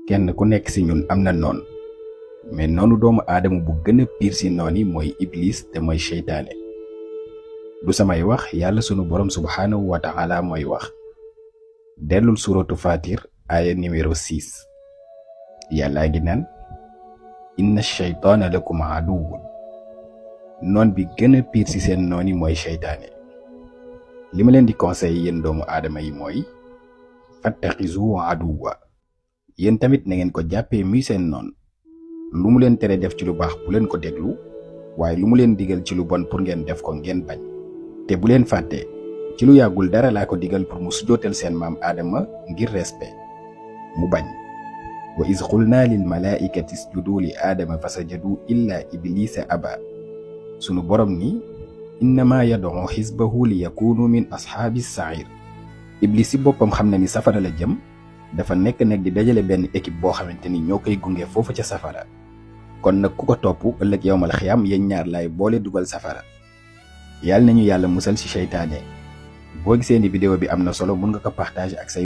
kenn ku nekk ci ñun am na noon mais noonu doomu aadama bu gën a piir ci noon yi mooy iblis te mooy seytaane. du samay wax yàlla sunu borom subhaanahu wa ta'ala mooy wax. dellul suratu fatir aaya numéro 6 yàllaa ngi naan inna shaytaana lakum aduwwun noon bi gën a piir ci seen noon yi mooy seytaane. li ma leen di conseiller yéen doomu aadama yi mooy fattaxizu aduwwa yéen tamit na ngeen ko jàppee muy seen noon. lu mu leen tere def ci lu baax bu leen ko déglu waaye lu mu leen digal ci lu bon pour ngeen def ko ngeen bañ. te bu leen fàtte ci lu yàggul dara laa ko digal pour mu sujootal seen maam aadama ngir respect mu bañ. wa iz qulna lil malaikati isjudu li aadama fasajadu illa iblisa aba. sunu borom ni innama yad'u xisbahu li yakunu min ashaabi sair. iblis si boppam xam na ni safara la jëm dafa nekk nag di dajale benn équipe boo xamante ni ñoo koy gunge foofu ca safara. kon nag ku ko topp ëllëg yowmal xiyaam yéen ñaar laay boole dugal safara. yàlla nañu yàlla musal ci seytaane. boo gisee ni vidéo bi am na solo mun nga ko partager ak say